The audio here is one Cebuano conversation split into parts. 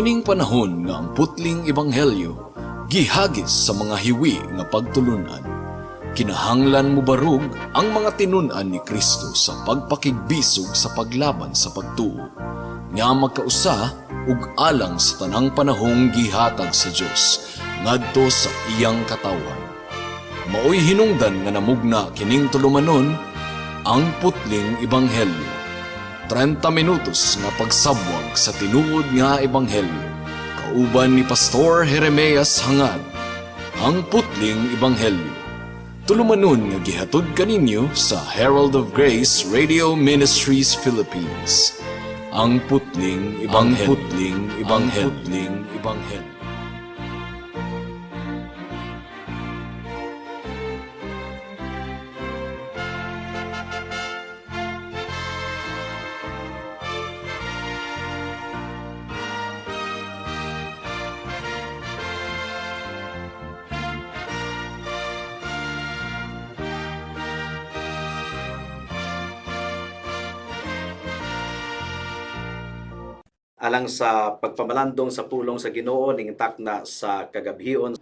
Niining panahon nga ang putling ebanghelyo gihagis sa mga hiwi nga pagtulunan, kinahanglan mobarog ang mga tinun-an ni Kristo sa pagpakigbisog sa paglaban sa pagtuo nga magkausa ug alang sa tanang panahong gihatag sa Dios ngadto sa iyang katawhan. Maoy hinungdan nga namugna kining tulumanon, Ang Putling Ebanghelyo. 30 minutos nga pagsabwag sa tinuod nga ebanghelyo. Kauban ni Pastor Jeremias Hangad. Ang Putling Ebanghelyo. Tulumanon nga gihatod kaninyo sa Herald of Grace Radio Ministries Philippines. Ang Putling Ebanghelyo. Ang Putling Ebanghelyo. Ang Putling Ebanghelyo. Alang sa pagpamalandong sa pulong sa Ginoo ning takna sa kagabhion,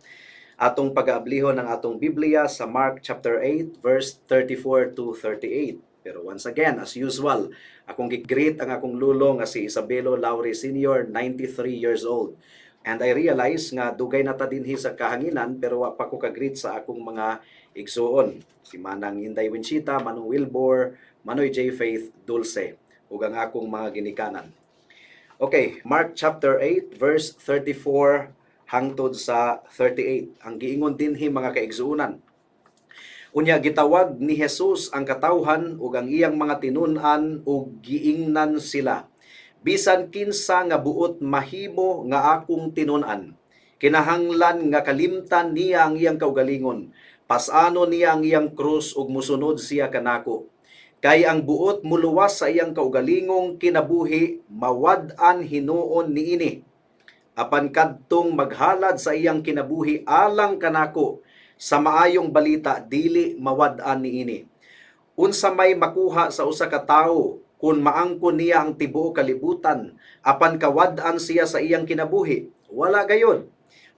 atong pag-aablihon ang atong Biblia sa Mark chapter 8 verse 34 to 38. Pero once again, as usual, akong gi-greet ang akong lulo nga si Isabelo Laure Sr., 93 years old. And I realize nga dugay na ta dinhi sa kahanginan pero wa pa ko ka-greet sa akong mga igsuon. Si Manang Inday Winchita, Manong Wilbur, Manoy J. Faith Dulce ug ang akong mga ginikanan. Okay, Mark chapter 8 verse 34 hangtod sa 38. Ang giingon dinhi, mga kaigsuonan. Unya gitawag ni Jesus ang katawhan ug ang iyang mga tinun-an ug giingnan sila: "Bisan kinsa nga buot mahimo nga akong tinun-an, kinahanglan nga kalimtan niya ang iyang kaugalingon, pas-anon niya ang iyang krus ug musunod siya kanako. Kay ang buot muluwas sa iyang kaugalingong kinabuhi, mawad-an hinuon niini. Apan kadtong maghalad sa iyang kinabuhi alang kanako sa maayong balita, dili mawad-an niini. Unsa may makuha sa usa ka tawo kun maangkon niya ang tibuok kalibutan apan kawad-an siya sa iyang kinabuhi? Wala gayod.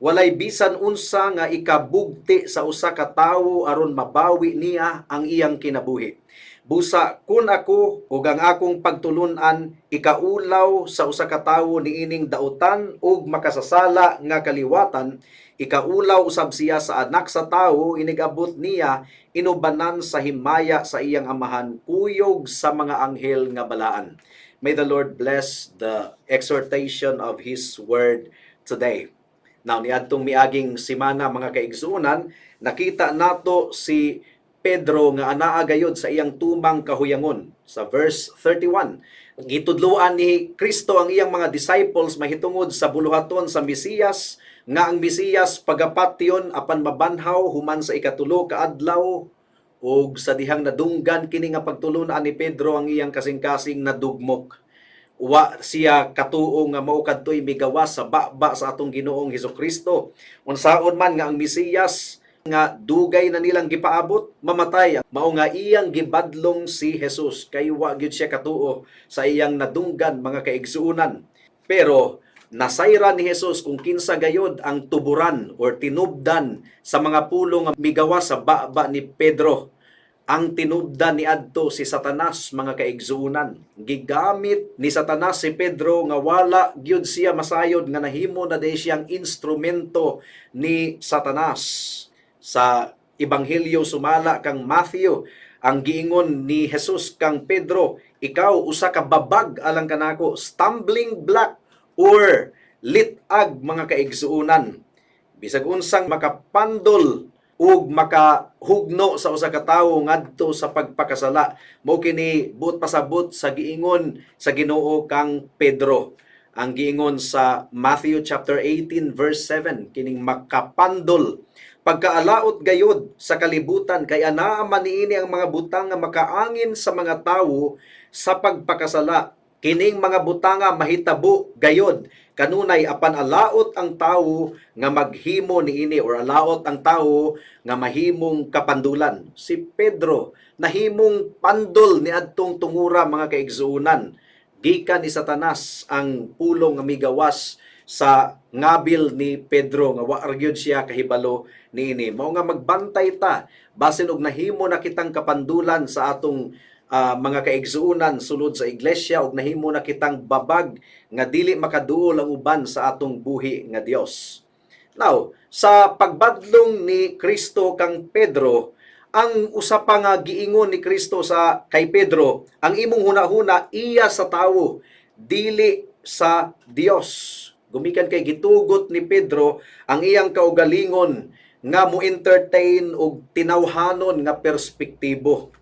Walay bisan unsa nga ikabugti sa usa ka tawo aron mabawi niya ang iyang kinabuhi. Busa kun ako ug ang akong pagtulun-an ikaulaw sa usa ka tawo niining dautan ug makasasala nga kaliwatan, ikaulaw usab siya sa Anak sa Tawo inigabot niya inubanan sa himaya sa iyang Amahan kuyog sa mga anghel nga balaan." May the Lord bless the exhortation of His Word today. Now, niadtong miaging simana, mga kaigsuonan, nakita nato si Pedro nga anaa gayod sa iyang tumang kahuyangon. Sa verse 31, gitudloan ni Kristo ang iyang mga disciples mahitungod sa buluhaton sa Mesiyas, nga ang Mesiyas pagapatyon apan mabanhaw human sa ikatulo ka adlaw. Ug sa dihang nadunggan kini nga pagtulunan ni Pedro, ang iyang kasing-kasing nadugmok. Wa siya katuo nga mao kadtoy migawas sa baba sa atong Ginoong Hesukristo. Unsaon man nga ang Mesiyas nga dugay na nilang gipaabot mamatay? Mao nga iyang gibadlong si Jesus kay wa gyud siya katuo sa iyang nadunggan, mga kaigsuonan. Pero nasayran ni Jesus kung kinsa gayod ang tuburan or tinubdan sa mga pulong nga migawas sa baba ni Pedro. Ang tinubdan ni adto si Satanas, mga kaigsuonan. Gigamit ni Satanas si Pedro nga wala gyud siya masayod nga nahimo na day siyang instrumento ni Satanas. Sa Ebanghelyo sumala kang Matthew, ang giingon ni Jesus kang Pedro, "Ikaw usa ka babag alang kanako," stumbling block or litag, mga kaigsuonan. Bisag unsang makapandol ug makahugno sa usa ka tawo ngadto sa pagpakasala, mo kini buot pasabot sa giingon sa Ginoo kang Pedro. Ang giingon sa Matthew chapter 18 verse 7, kining makapandol, "Pagkaalaot gayod sa kalibutan kay anaa man niini ang mga butang nga makaangin sa mga tawo sa pagpakasala. Kining mga butanga mahitabo gayod kanunay, apan alaot ang tawo nga maghimo niini," or alaot ang tawo nga mahimong kapandulan. Si Pedro nahimong pandol ni adtong tungura, mga kaigsuonan. Gikan ni Satanas ang pulong nga migawas sa ngabil ni Pedro nga wa ra gyud siya kahibalo niini. Mao nga magbantay ta basin og nahimo na kitang kapandulan sa atong mga kaigsuonan sulod sa iglesia ug nahimo na kitang babag nga dili makaduol ang uban sa atong buhi nga Dios. Now, sa pagbadlong ni Kristo kang Pedro, ang usa pa nga giingon ni Kristo sa kay Pedro, "Ang imong hunahuna iya sa tawo, dili sa Dios." Gumikan kay gitugot ni Pedro ang iyang kaugalingon nga mo entertain og tinawhanon nga perspektibo.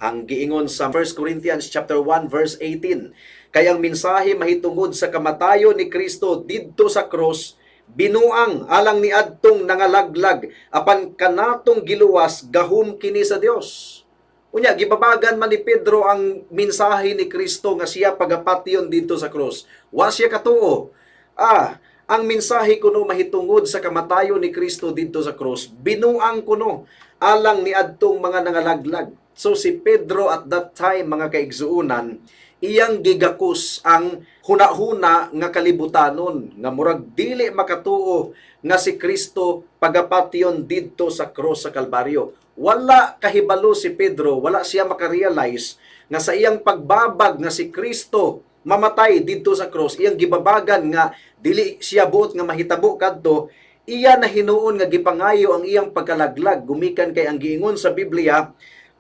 Ang giingon sa 1 Corinthians chapter 1 verse 18, "Kay ang mensahe mahitungod sa kamatayon ni Kristo didto sa cross binuang alang niadtong nangalaglag, apan kanatong giluwas gahom kini sa Dios." Unya gibabagan man ni Pedro ang mensahe ni Kristo nga siya pagapatyon didto sa cross. Wa siya katuo. Ang mensahe kuno mahitungod sa kamatayon ni Kristo didto sa cross, binuang kuno alang niadtong mga nangalaglag. So si Pedro at that time, mga kaigsuonan, iyang gigakos ang hunahuna nga kalibutanon nga murag dili makatuo nga si Kristo pagapatyon didto sa cross sa Kalbaryo. Wala kahibalo si Pedro, wala siya makarealize nga sa iyang pagbabag nga si Kristo mamatay didto sa cross, iyang gibabagan nga dili siya buot nga mahitabo kadto, iya na hinuon nga gipangayo ang iyang pagkalaglag, gumikan kay ang giingon sa Biblia,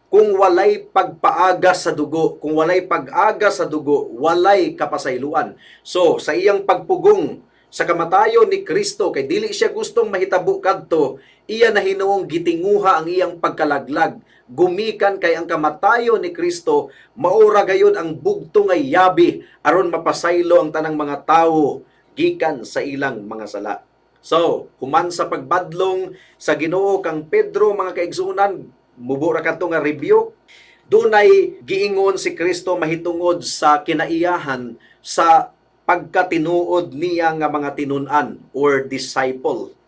kung walay pagpaaga sa dugo, kung walay pag-aga sa dugo, walay kapasayloan. So, sa iyang pagpugong sa kamatayon ni Kristo, kay dili siya gustong mahitabo kadto, iya na hinuong gitinguha ang iyang pagkalaglag. Gumikan kay ang kamatayon ni Kristo, maura gayud ang bugto nga yabi aron mapasaylo ang tanang mga tawo gikan sa ilang mga sala. So, human sa pagbadlong sa Ginoo kang Pedro, mga kaigsuonan, mubo ra kadto nga review. Dunay giingon si Kristo mahitungod sa kinaiyahan sa pagkatinuod niya nga mga tinun-an or disciple.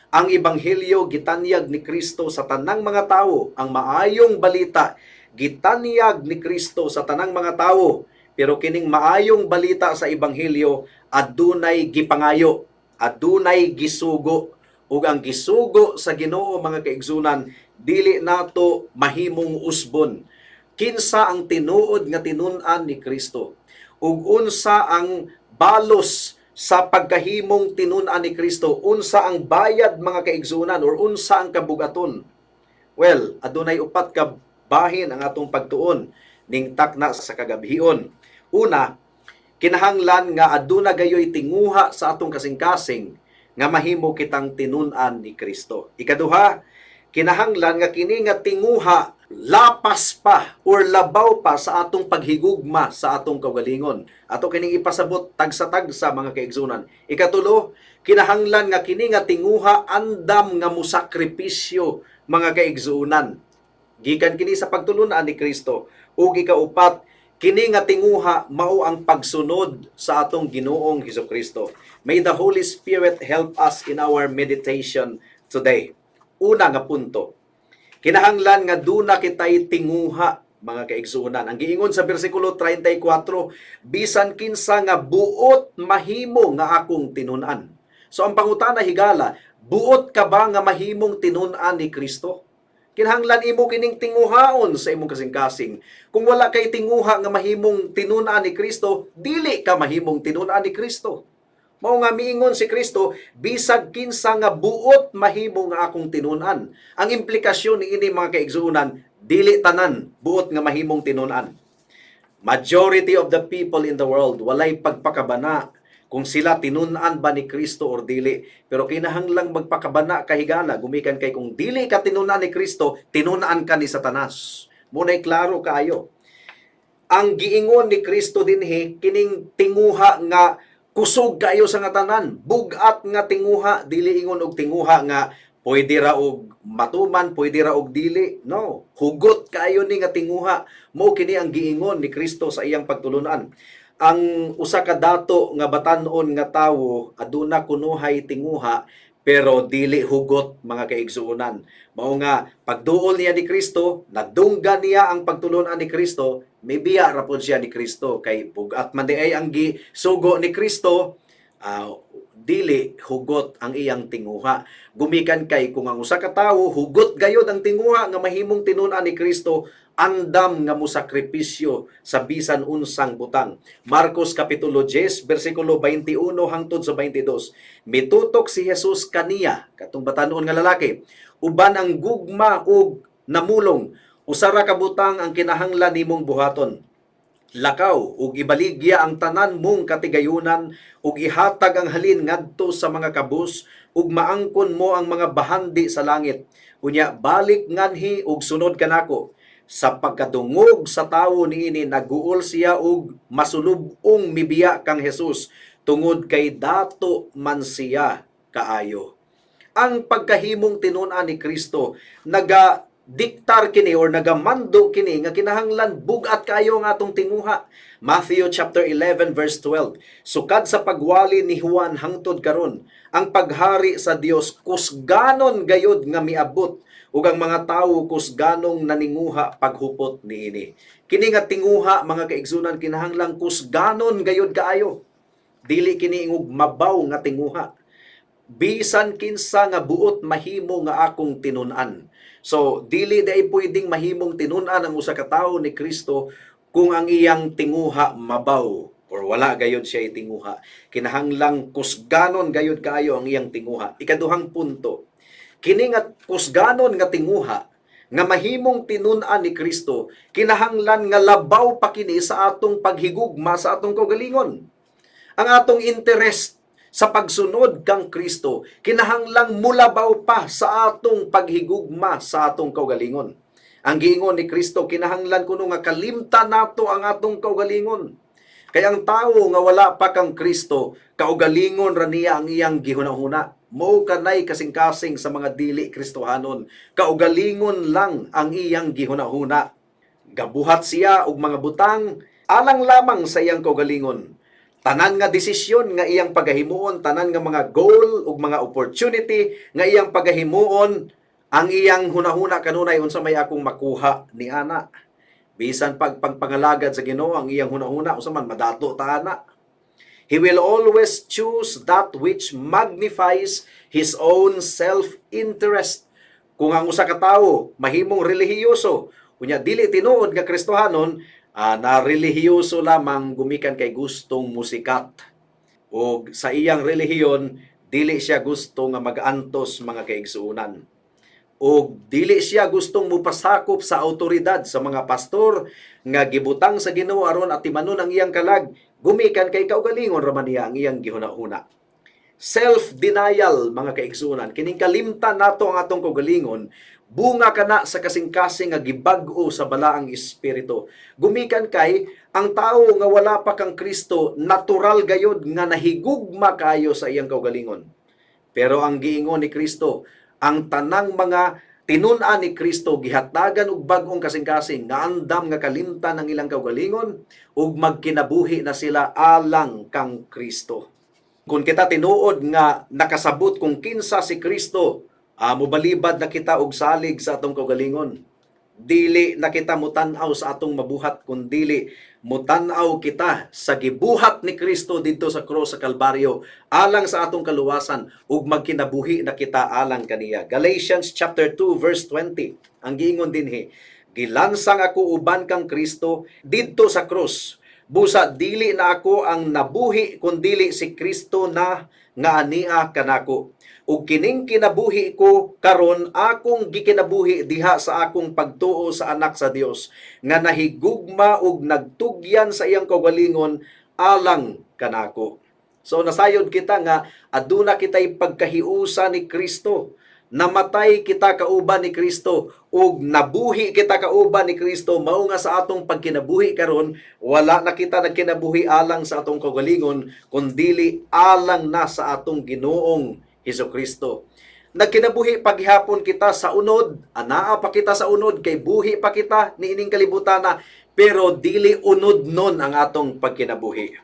Ang ebanghelyo gitanyag ni Kristo sa tanang mga tawo, ang maayong balita gitanyag ni Kristo sa tanang mga tawo. Pero kining maayong balita sa ebanghelyo adunay gipangayo, adunay gisugo, ug ang gisugo sa Ginoo, mga kaigsuonan, dili nato mahimong usbon. Kinsa ang tinuod nga tinun-an ni Kristo? Ug unsa ang balos sa pagkahimong tinun-an ni Kristo? Unsa ang bayad, mga kaigsuonan, or unsa ang kabugaton? Well, adunay upat ka bahin ang atong pagtuon ning takna sa kagabhion. Una, kinahanglan nga aduna gayoy tinguha sa atong kasing-kasing nga mahimo kitang tinun-an ni Kristo. Ikaduha, kinahanglan nga kini nga tinguha lapas pa or labaw pa sa atong paghigugma sa atong kaugalingon. Ato kining ipasabot tagsa-tagsa, mga kaigsuonan. Ikatulo, kinahanglan nga kini nga tinguha andam nga musakripisyo, mga kaigsuonan. Gikan kini sa pagtulunan ni Kristo. Ug ikaupat, kini nga tinguha mao ang pagsunod sa atong Ginoong Hesukristo. May the Holy Spirit help us in our meditation today. Una nga punto, kinahanglan nga duna kitay tinguha, mga kaigsuonan. Ang giingon sa bersikulo 34, "Bisan kinsa nga buot mahimo nga akong tinun-an." So ang pangutana, higala, buot ka ba nga mahimong tinun-an ni Kristo? Kinahanglan imo kining tinguhaon sa imong kasing-kasing. Kung wala kay tinguha nga mahimong tinun-an ni Kristo, dili ka mahimong tinun-an ni Kristo. Mao nga miingon si Kristo, "Bisag kinsa nga buot mahimo nga akong tinun-an." Ang implikasyon niini, mga kaigsuonan, dili tanan buot nga mahimong tinun-an. Majority of the people in the world walay pagpakabana kung sila tinun-an ba ni Kristo or dili. Pero kinahanglang magpakabana ka, higala, gumikan kay kung dili ka tinun-an ni Kristo, tinun-an ka ni Satanas. Muna'y klaro kaayo. Ang giingon ni Kristo dinhi kining tinguha nga kusog kaayo sa nga tanan, bugat nga tinguha, dili ingon og tinguha nga pwede ra og matuman, pwede ra og dili. No, hugot kaayo ni nga tinguha. Mao kini ang giingon ni Kristo sa iyang pagtulunan. Ang usa ka dato nga batan-on nga tawo aduna kunuhay tinguha pero dili hugot, mga kaigsuonan. Mao nga pagduol niya ni Kristo, nadunggan niya ang pagtulunan ni Kristo, may biya ra pud siya ni Kristo kay bugat man di ay ang gisugo ni Kristo. Dili hugot ang iyang tinguha. Gumikan kay kung ang usa ka tawo hugot gayod ang tinguha nga mahimong tinun-an ni Kristo, andam nga mosakripisyo sa bisan unsang butang. Marcos kapitulo 10 bersikulo 21 hangtod sa 22. Mitutok si Jesus kaniya, katong batanon nga lalaki, uban ang gugma ug namulong, "Usa ra ka butang ang kinahanglan nimong buhaton. Lakaw ug ibaligya ang tanan mong katigayunan ug ihatag ang halin ngadto sa mga kabus ug maangkon mo ang mga bahandi sa langit. Unya balik nganhi ug sunod kanako." Sa pagkadungog sa tawo niini, naguol siya ug masulub-ong mibiya kang Jesus tungod kay dato man siya kaayo. Ang pagkahimong tinun-an ni Kristo, naga diktar kini or nagamando kini nga kinahanglan bug-at kaayo ang atong tinguha. Matthew chapter 11 verse 12. Sukad sa pagwali ni Juan hangtod karon, ang paghari sa Dios kusganon gayod nga miabot ug ang mga tawo kusganong naninguha paghupot niini. Kini nga tinguha, mga kaigsunan, kinahanglang kusganon gayod kaayo. Dili kini ingog mabaw nga tinguha. Bisan kinsa nga buot mahimo nga akong tinun-an. So, dili diay pwedeng mahimong tinun-an ang usa ka tawo ni Kristo kung ang iyang tinguha mabaw or wala gayod siya tinguha. Kinahanglang kusganon gayod kaayo ang iyang tinguha. Ikaduhang punto, kini nga kusganon nga tinguha nga mahimong tinun-an ni Kristo, kinahanglan nga labaw pa kini sa atong paghigugma sa atong kaugalingon. Ang atong interest sa pagsunod kang Kristo, kinahanglang mulabaw pa sa atong paghigugma sa atong kaugalingon. Ang giingon ni Kristo, kinahanglan kuno nga kalimtan nato ang atong kaugalingon. Kay ang tawo nga wala pa kang Kristo, kaugalingon ra niya ang iyang gihunahuna. Mao kanay kasing-kasing sa mga dili Kristohanon. Kaugalingon lang ang iyang gihunahuna. Gabuhat siya og mga butang alang lamang sa iyang kaugalingon. Tanan nga desisyon nga iyang pagahimuon, tanan nga mga goal ug mga opportunity nga iyang pagahimuon, ang iyang hunahuna kanunay, "Unsa may akong makuha ni ana?" Bisan pag pagpangalagad sa Ginoo, ang iyang hunahuna, "Unsa man madato ta ana?" He will always choose that which magnifies his own self-interest. Kung ang usa ka tawo mahimong relihiyoso, unya dili tinuod nga Kristohanon, na relihiyoso lamang gumikan kay gustong musikat. O sa iyang relihiyon, dili siya gusto nga mag-antos, mga kaigsuonan. O dili siya gustong mupasakop sa autoridad sa mga pastor nga gibutang sa Ginoo aron atimanon ang iyang kalag, gumikan kay kaugalingon ra man niya ang iyang gihuna-huna. Self-denial, mga kaigsuonan, kining kalimtan nato ang atong kaugalingon, bunga kana sa kasing-kasing nga gibag-o sa Balaang Espiritu. Gumikan kay ang tawo nga wala pa kang Kristo, natural gayod nga nahigugma kayo sa iyang kaugalingon. Pero ang giingon ni Kristo, ang tanang mga tinun-an ni Kristo gihatagan og bag-ong kasing-kasing nga andam nga kalimtan ang ilang kaugalingon ug magkinabuhi na sila alang kang Kristo. Kung kita tinuod nga nakasabot kung kinsa si Kristo, mobalibad na kita og salig sa atong kaugalingon. Dili na kita mutan-aw sa atong mabuhat, kundili mutan-aw kita sa gibuhat ni Kristo didto sa krus sa Kalbaryo alang sa atong kaluwasan ug magkinabuhi na kita alang kaniya. Galatians chapter 2 verse 20. Ang giingon dinhi, "Gilansang ako uban kang Kristo didto sa krus. Busa dili na ako ang nabuhi kundili si Kristo na nga ania kanako. Ug kining kinabuhi ko karon, akong gikinabuhi diha sa akong pagtuo sa Anak sa Dios nga nahigugma ug nagtugyan sa iyang kaugalingon alang kanako." So nasayod kita nga aduna kitay pagkahiusa ni Kristo. Namatay kita kauban ni Kristo ug nabuhi kita kauban ni Kristo, mao nga sa atong pagkinabuhi karon, wala na kita nagkinabuhi alang sa atong kaugalingon kundili alang na sa atong Ginoong Hesukristo. Nagkinabuhi paghihapon kita sa unod, anaa pa kita sa unod kay buhi pa kita niining kalibutan na, pero dili unod nun ang atong pagkinabuhi.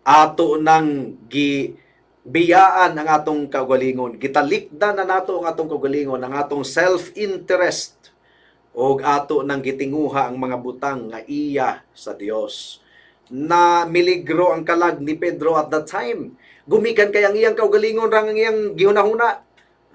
Ato nang gi biyaan ang atong kaugalingon. Gitalikdan na nato ang atong kaugalingon, ang atong self-interest og ato nang gitinguha ang mga butang nga iya sa Dios. Na miligro ang kalag ni Pedro at that time. Gumikan kay ang iyang kaugalingon rang ang iyang gihunahuna.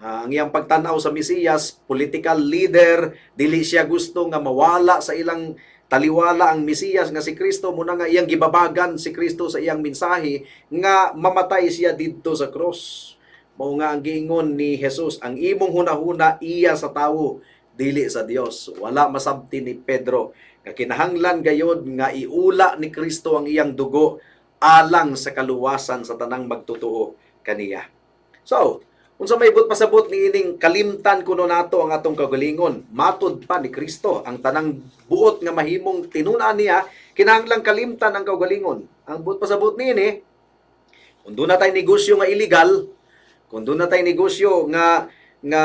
Ang iyang pagtan-aw sa Mesiyas, political leader, dili siya gusto nga mawala sa ilang taliwala ang Mesiyas nga si Kristo. Muna nga iyang gibabagan si Kristo sa iyang mensahe nga mamatay siya didto sa cross. Mao nga ang giingon ni Jesus, "Ang imong hunahuna iya sa tawo, dili sa Dios." Wala masabti ni Pedro nga kinahanglan gayod nga iula ni Kristo ang iyang dugo alang sa kaluwasan sa tanang magtotoo kaniya. So, unsa may buot pasabot ni ining kalimtan kuno nato ang atong kaugalingon? Matod pa ni Kristo, ang tanang buot nga mahimong tinun-an niya, kinahanglang kalimtan ang kaugalingon. Ang buot pasabot niini, kung duna tay negosyo nga illegal, kung duna tay negosyo nga nga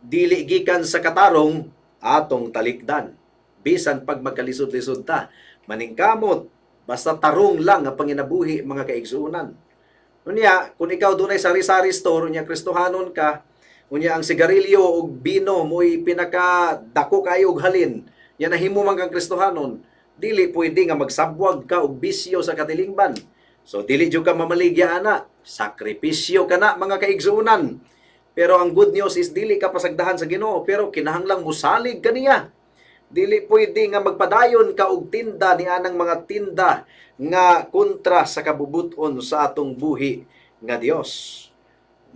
dili gikan sa katarong, atong talikdan. Bisan pag magkalisod-lisod ta, maningkamot, basta tarong lang ang panginabuhi, mga kaigsuonan. Unya, kung ikaw dunay sari-sari store, unya Kristohanon ka, unya ang sigarilyo ug bino mo'y pinaka dako kayo og halin, nya nahimo man kang Kristohanon, dili pwede nga magsabwag ka og bisyo sa katilingban. So dili jud ka mamaligya ana, sakripisyo ka na, mga kaigsuonan. Pero ang good news is dili ka pasagdahan sa Ginoo, pero kinahanglang musalig kaniya. Dili pwede nga magpadayon ka og tinda ni anang mga tinda nga kontra sa kabubuton sa atong buhi nga Dios.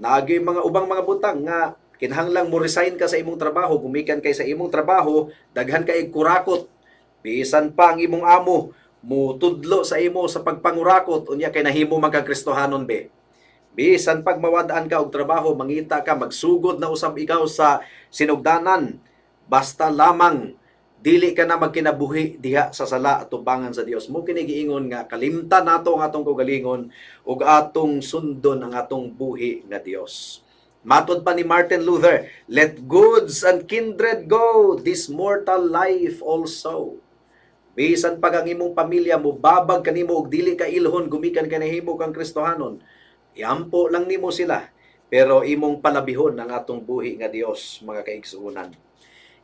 Naagi mga ubang mga butang nga kinahanglang mo resign ka sa imong trabaho, gumikan kay sa imong trabaho, daghan kay kurakot. Bisan pa ang imong amo mutudlo sa imo sa pagpangurakot, unya kay nahimo man kang Kristohanon be. Bisan pag mawad-an ka og trabaho, mangita ka, magsugod na usab ikaw sa sinugdanan. Basta lamang dili ka na magkinabuhi diha sa sala at tubangan sa Dios. Mao kini giingon nga kalimtan nato ang atong kaugalingon ug atong sundon ang atong buhi nga Dios. Matod pa ni Martin Luther, "Let goods and kindred go, this mortal life also." Bisan pag ang imong pamilya mo babag kanimo og dili ka ilhon gumikan ka nahimo kang Kristohanon, iampo lang nimo sila, pero imong palabihon ang atong buhi nga Dios, mga kaigsuonan.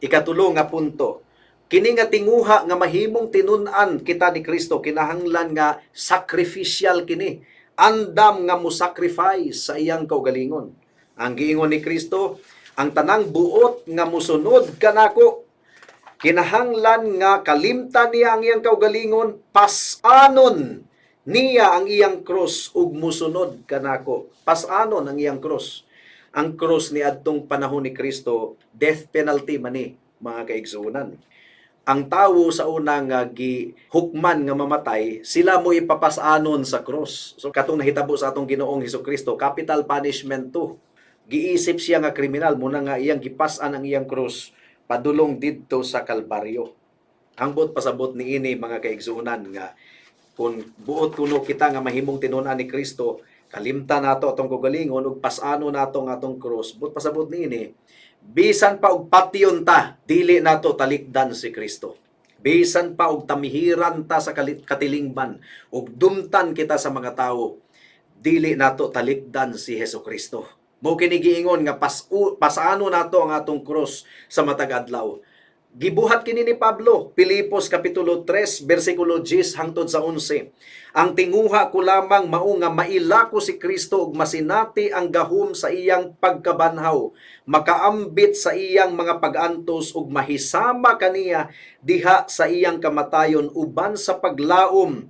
Ikatulo nga punto, kini nga tinguha nga mahimong tinun-an kita ni Kristo, kinahanglan nga sacrificial kini. Andam nga mo sacrifice sa iyang kaugalingon. Ang giingon ni Kristo, "Ang tanang buot nga musunod kanako, kinahanglan nga kalimtan niya ang iyang kaugalingon, pas-anon niya ang iyang cross ug musunod kanako." Pas-anon ang iyang cross. Ang cross ni adtong panahon ni Kristo, death penalty man ni, mga kaigsuonan. Ang tawo sa una nga gihukman nga mamatay, sila mo ipapasanon sa cross. So katong nahitabo sa atong Ginoong Hesus Kristo, capital punishment to. Giisip siya nga kriminal, muna nga iyang gipas-an ang iyang cross padulong didto sa Kalbaryo. Ang buot pasabot niini, mga kaigsuonan, nga kung buot kuno kita nga mahimong tinun-an ni Kristo, kalimtan nato atong kaugalingon ug pasano nato ang atong cross. Buot pasabot niini, bisan pa og patyon ta, dili nato talikdan si Kristo. Bisan pa og tamihiran ta sa katilingban ug dumtan kita sa mga tawo, dili nato talikdan si Hesus Kristo. Mao kini giingon nga pasano nato ang atong cross sa matag adlaw. Gibuhat kini ni Pablo, Pilipos kapitulo 3 bersikulo 10 hangtod sa 11. "Ang tinguha ko lamang mao nga maila ko si Kristo ug masinati ang gahom sa iyang pagkabanhaw, makaambit sa iyang mga pag-antos ug mahisama kaniya diha sa iyang kamatayon uban sa paglaom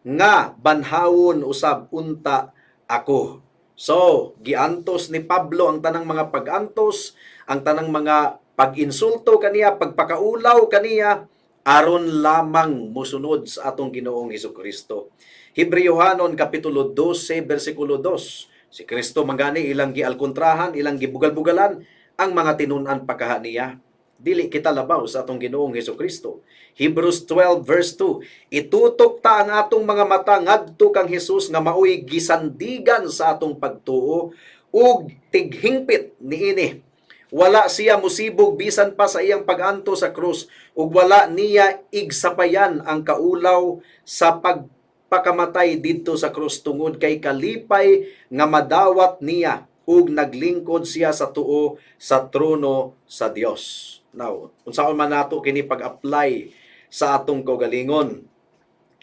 nga banhawon usab unta ako." So, giantos ni Pablo ang tanang mga pag-antos, ang tanang mga pag-insulto kaniya, pagpakaulaw kaniya, aron lamang musunod sa atong Ginoong Hesus Kristo. Hebreohanon kapitulo 12 bersikulo 2. Si Kristo mangani ilang gialkontrahan, ilang gibugal-bugalan ang mga tinun-an pa kaha niya. Dili kita labaw sa atong Ginoong Hesus Kristo. Hebrews 12 verse 2. "Itutok ta ang atong mga mata ngadto kang Hesus nga maoy gisandigan sa atong pagtuo ug tighingpit niini. Wala siya musibog bisan pa sa iyang pag-anto sa krus ug wala niya igsapayan ang kaulaw sa pagpakamatay didto sa krus tungod kay kalipay nga madawat niya ug naglingkod siya sa tuo sa trono sa Dios." Now, unsaon man nato kini pag-apply sa atong kaugalingon?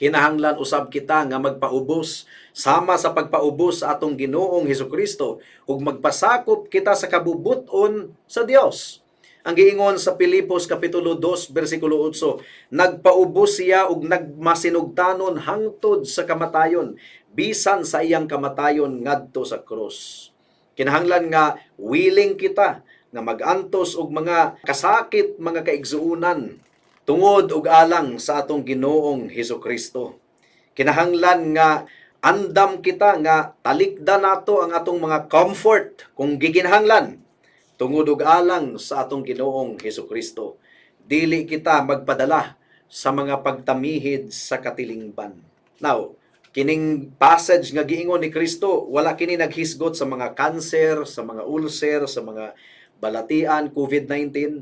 Kinahanglan usab kita nga magpaubos sama sa pagpaubos sa atong Ginoong Hesukristo ug magpasakop kita sa kabubut-on sa Dios. Ang giingon sa Pilipos kapitulo 2 bersikulo 8, nagpaubos siya ug nagmasinugtanon hangtod sa kamatayon, bisan sa iyang kamatayon ngadto sa krus. Kinahanglan nga willing kita nga magantos og mga kasakit, mga kaigsuonan, tungod og alang sa atong Ginoong Hesukristo. Kinahanglan nga andam kita nga talikdan nato ang atong mga comfort kung giginahanglan tungod og alang sa atong Ginoong Hesukristo. Dili kita magpadala sa mga pagtamihid sa katilingban. Now, kining passage nga giingon ni Kristo, wala kini naghisgot sa mga cancer, sa mga ulcer, sa mga balatian, COVID-19.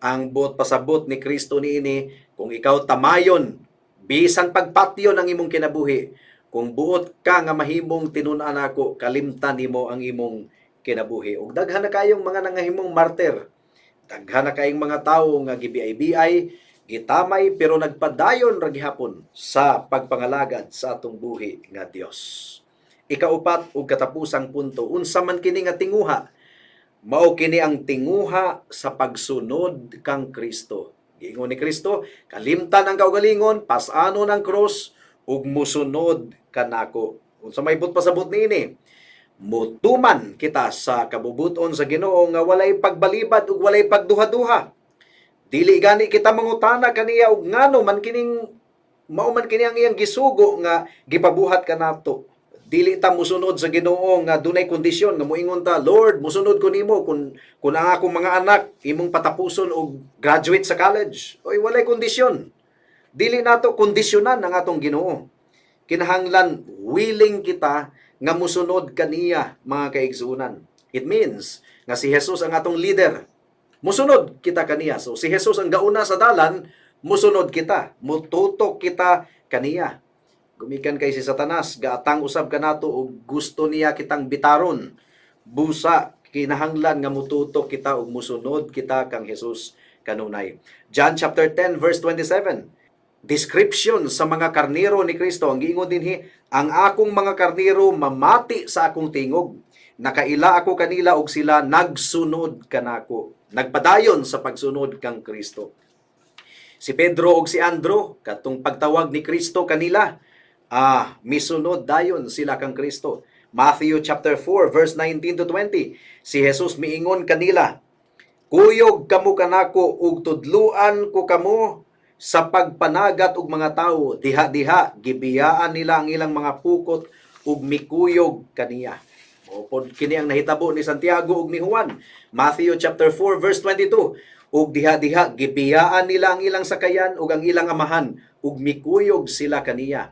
Ang buot pasabot ni Kristo niini, kung ikaw tamayon, bisan pagpatyon ang imong kinabuhi, kung buot ka nga mahimong tinun-an nako, kalimtan nimo ang imong kinabuhi. Ug daghan na kayong mga nangahimong martyr. Daghan na kayong mga tawo nga gibiay-biay, gitamay, pero nagpadayon ra gihapon sa pagpangalagad sa atong buhi nga Dios. Ikaupat ug katapusang punto, unsa man kini nga tinguha? Mao kini ang tinguha sa pagsunod kang Kristo. Giingon ni Kristo, kalimtan ang kaugalingon, pas-anon ang krus, ug musunod kanako. Unsa may buot pasabot niini? Mutuman kita sa kabubuton sa Ginoo nga walay pagbalibad ug walay pagduha-duha. Dili gani kita mangutana kaniya og ngano man kining mao man kini ang iyang gisugo nga gipabuhat kanato. Dili ta musunod sa Ginoo nga dunay kondisyon nga moingon ta, "Lord, musunod ko nimo kung ang akong mga anak imong patapuson og graduate sa college." Oy, walay kondisyon. Dili nato kondisyonan ang atong Ginoo. Kinahanglan willing kita nga musunod kaniya, mga kaigsuonan. It means nga si Jesus ang atong leader. Musunod kita kaniya. So si Jesus ang gauna sa dalan, musunod kita, mututok kita kaniya. Gumikan kay si Satanas, gaatang usab kanato og gusto niya kitang bitaron. Busa kinahanglan nga mututok kita ug musunod kita kang Jesus kanunay. John chapter 10 verse 27. Description sa mga karnero ni Kristo. Ang giingon dinhi, "Ang akong mga karnero mamati sa akong tingog. Nakaila ako kanila ug sila nagsunod kanako." Nagpadayon sa pagsunod kang Kristo. Si Pedro ug si Andrew, katong pagtawag ni Kristo kanila, misunod dayon sila kang Kristo. Matthew chapter 4 verse 19 to 20. Si Jesus miingon kanila, "Kuyog kamo kanako ug tudluan ko kamo sa pagpanagat og mga tawo." Diha-diha gibiyaan nila ang ilang mga pukot ug mikuyog kaniya. Mao pod kini ang nahitabo ni Santiago ug ni Juan. Matthew chapter 4 verse 22. Ug diha-diha gibiyaan nila ang ilang sakayan ug ang ilang amahan ug mikuyog sila kaniya.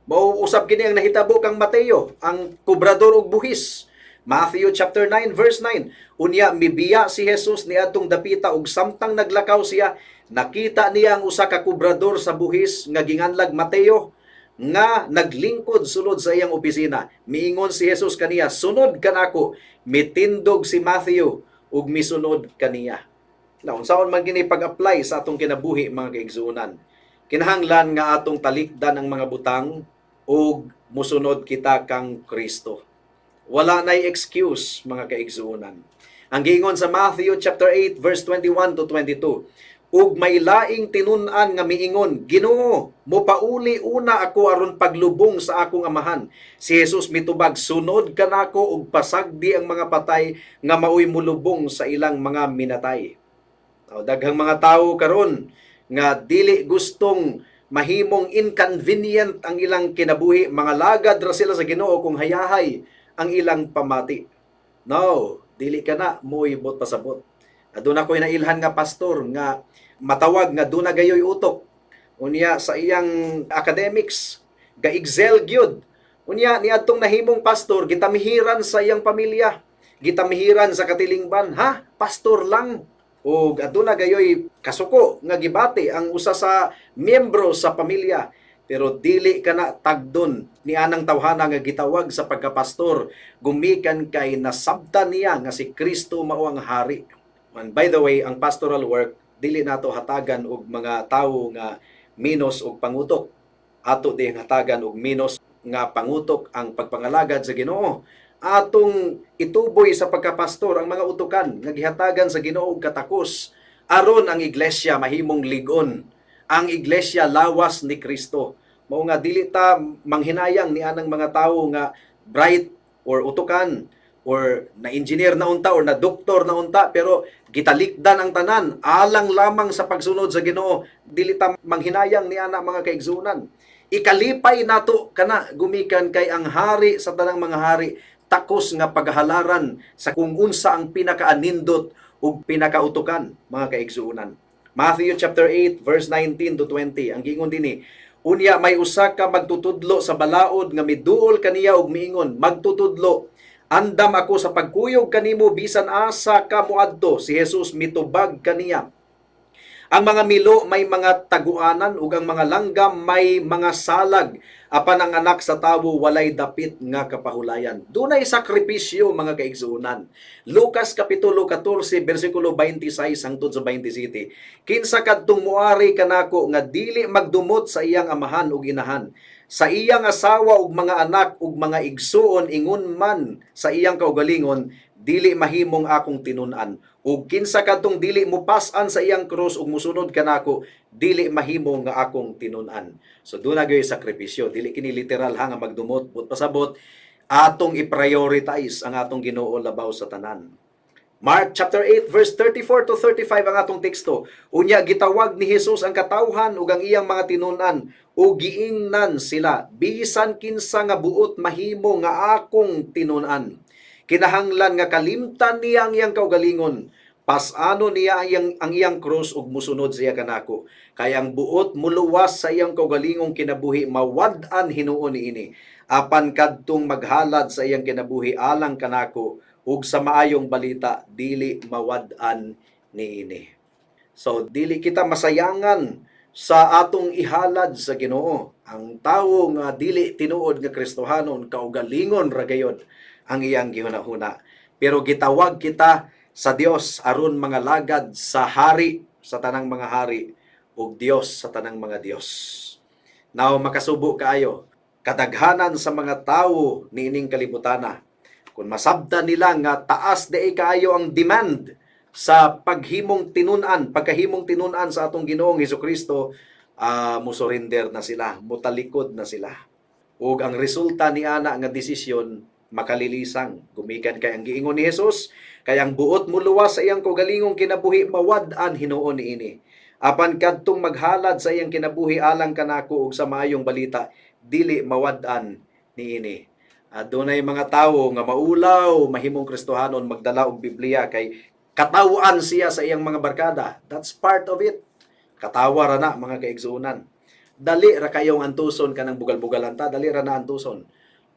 Mao usab kini ang nahitabo kang Mateo, ang kobrador og buhis. Matthew chapter 9 verse 9. Unya mibiya si Jesus niadtong dapita ug samtang naglakaw siya, nakita niya ang usa ka kobrador sa buhis nga ginganlag Mateo nga naglingkod sulod sa iyang opisina. Miingon si Jesus kaniya, "Sunod kanako." Mitindog si Matthew ug misunod kaniya. Now, unsaon man kini pag-apply sa atong kinabuhi, mga kaigsuonan? Kinahanglan nga atong talikdan ang mga butang ug musunod kita kang Kristo. Wala nay excuse, mga kaigsuonan. Ang giingon sa Matthew chapter 8 verse 21 to 22, "Ug may laing tinun-an nga miingon, 'Ginoo, mopauli una ako aron paglubong sa akong amahan.' Si Jesus mitubag, 'Sunod kanako ug pasagdi ang mga patay nga maoy mulubong sa ilang mga minatay.'" O, daghang mga tawo karon nga dili gustong mahimong inconvenient ang ilang kinabuhi, mga lagad ra sila sa Ginoo kung hayahay ang ilang pamati. No, dili ka na mo'y buot pasabot. Aduna ko'y nailhan nga pastor nga matawag nga duna gayoy utok. Unya sa iyang academics ga-excel gyud. Unya niadtong nahimong pastor, gitamihiran sa iyang pamilya, gitamihiran sa katilingban, "Ha, pastor lang?" Ug aduna gayoy kasuko nga gibati ang usa sa miyembro sa pamilya. Pero dili ka na tagdon ni anang tawhana nga gitawag sa pagkapastor gumikan kay nasabtan niya nga si Kristo mao ang hari. And by the way, ang pastoral work dili nato hatagan og mga tawo nga minus og pangutok. Ato dihang hatagan og minus nga pangutok ang pagpangalagad sa Ginoo. Atong ituboy sa pagkapastor ang mga utukan nga gihatagan sa Ginoo og katakos aron ang iglesia mahimong lig-on. Ang iglesia lawas ni Kristo. Mao nga dili ta manghinayang ni anang mga tawo nga bright or utukan or na engineer na unta or na doktor na unta, pero gitalikdan ang tanan alang lamang sa pagsunod sa Ginoo. Dili ta manghinayang ni ana, mga kaigsuonan. Ikalipay nato kana gumikan kay ang hari sa tanang mga hari takos nga paghalaran sa kung unsa ang pinakaanindot ug pinakautukan, mga kaigsuonan. Matthew chapter 8 verse 19 to 20, ang giingon dinhi, "Unya may usa ka magtutudlo sa balaod nga miduol kaniya ug miingon, 'Magtutudlo, andam ako sa pagkuyog kanimo bisan asa ka moadto.' Si Jesus mitubag kaniya, 'Ang mga milo may mga taguanan ug ang mga langgam may mga salag, apan ang Anak sa Tawo walay dapit nga kapahulayan.'" Dunay sakripisyo, mga kaigsuonan. Lucas kapitulo 14 bersikulo 26 hangtod sa 27. "Kinsa kadtong muari kanako nga dili magdumot sa iyang amahan ug inahan, sa iyang asawa ug mga anak ug mga igsuon, ingon man sa iyang kaugalingon, dili mahimong akong tinun-an. Ug kinsa kadtong dili mupas-an sa iyang krus ug musunod kanako, dili mahimo nga akong tinun-an." So duna gyud sakripisyo, dili kini literal ha nga magdumot, but pasabot atong i-prioritize ang atong Ginoo labaw sa tanan. Mark chapter 8 verse 34 to 35 ang atong teksto. "Unya gitawag ni Jesus ang katawhan ug ang iyang mga tinun-an ug giingnan sila, 'Bisan kinsa nga buot mahimo nga akong tinun-an, kinahanglan nga kalimtan niya ang iyang kaugalingon, pas-anon niya ang iyang krus ug musunod siya kanako. Kay ang buot muluwas sa iyang kaugalingong kinabuhi, mawad-an hinuon niini. Apan kadtong maghalad sa iyang kinabuhi alang kanako ug sa maayong balita, dili mawad-an niini.'" So dili kita masayangan sa atong ihalad sa Ginoo. Ang tawo nga dili tinuod nga Kristohanon, kaugalingon ra gayod ang iyang gihuna-huna. Pero gitawag kita sa Dios aron mga lagad sa hari sa tanang mga hari ug Dios sa tanang mga dios. Now makasubo kaayo kadaghanan sa mga tawo niining kalibutana kung masabta nila nga taas diay kaayo ang demand sa paghimong tinun-an, pagkahimong tinun-an sa atong Ginoong Hesukristo, musurrender na sila, mutalikod na sila. Ug ang resulta ni ana nga desisyon, makalilisang gumikan kay ang giingon ni Jesus, "Kay ang buot muluwas sa iyang kaugalingong kinabuhi, mawad-an hinuon niini. Apan kadtong maghalad sa iyang kinabuhi alang kanako ug sa maayong balita, dili mawad-an niini." Adunay mga tawo nga maulaw mahimong Kristohanon, magdala og Biblia kay katawan siya sa iyang mga barkada. That's part of it. Katawa ra na, mga kaigsuonan. Dali ra kayong antuson kanang bugal-bugalan ta, dali ra na antuson.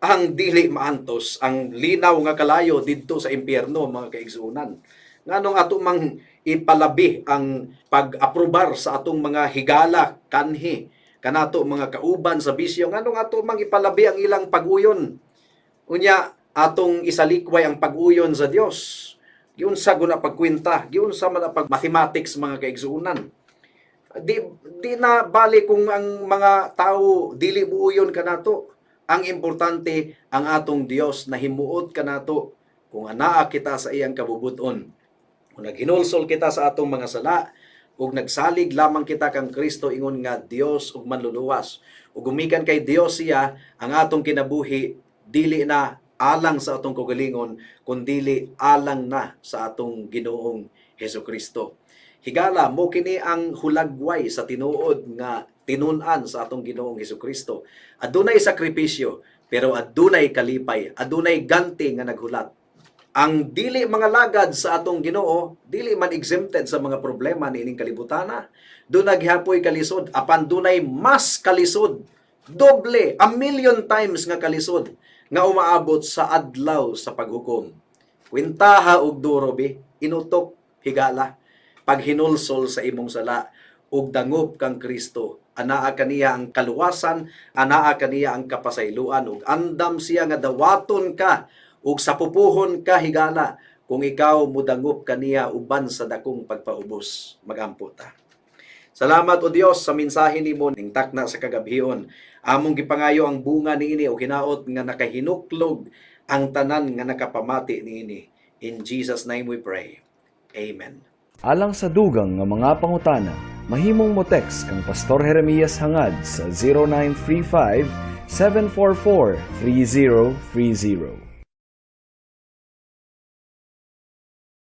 Ang dili maantos, ang linaw nga kalayo didto sa impyerno, mga kaigsuonan. Nganong ato mang ipalabi ang pag-aprobar sa atong mga higala kanhi kanato mga kauban sa bisyo? Nganong ato mang ipalabi ang ilang pag-uyon? Unya atong isalikway ang pag-uyon sa Dios. Giunsa guna pagkwenta, giunsa man ang pag mathematics, mga kaigsuonan? Di na bali kung ang mga tao dili muuyon kanato. Ang importante, ang atong Dios nahimuot kanato kung anaa kita sa iyang kabubuton. Kung naghinulsol kita sa atong mga sala ug nagsalig lamang kita kang Kristo ingon nga Dios ug manluluwas. Ug gumikan kay Dios siya, ang atong kinabuhi dili na alang sa atong kaugalingon, kundili alang na sa atong Ginoong Hesukristo. Higala mo, kini ang hulagway sa tinuod nga tinun-an sa atong Ginoong Hesukristo. Adunay sakripisyo, pero adunay kalipay, adunay ganti nga naghulat. Ang dili mga lagad sa atong Ginoo, dili man exempted sa mga problema niining kalibutana. Duna gihapoy kalisod, apan dunay mas kalisod, doble, a million times nga kalisod nga umaabot sa adlaw sa paghukom. Kwentaha og duro bi, inutok, higala, paghinulsol sa imong sala ug dangop kang Kristo. Anaa kaniya ang kaluwasan, anaa kaniya ang kapasayloan ug andam siya nga dawaton ka ug sapupuhon ka, higala, kung ikaw mudangop kaniya uban sa dakong pagpaubos. Magampo ta. Salamat, O Dios, sa mensahe nimo ning takna sa kagabhion. Among gipangayo ang bunga niini og hinaot nga nakahinuklog ang tanan nga nakapamati niini. In Jesus' name we pray. Amen. Alang sa dugang nga mga pangutana, mahimong mo text kang Pastor Jeremias Hangad sa 0935 744 3030.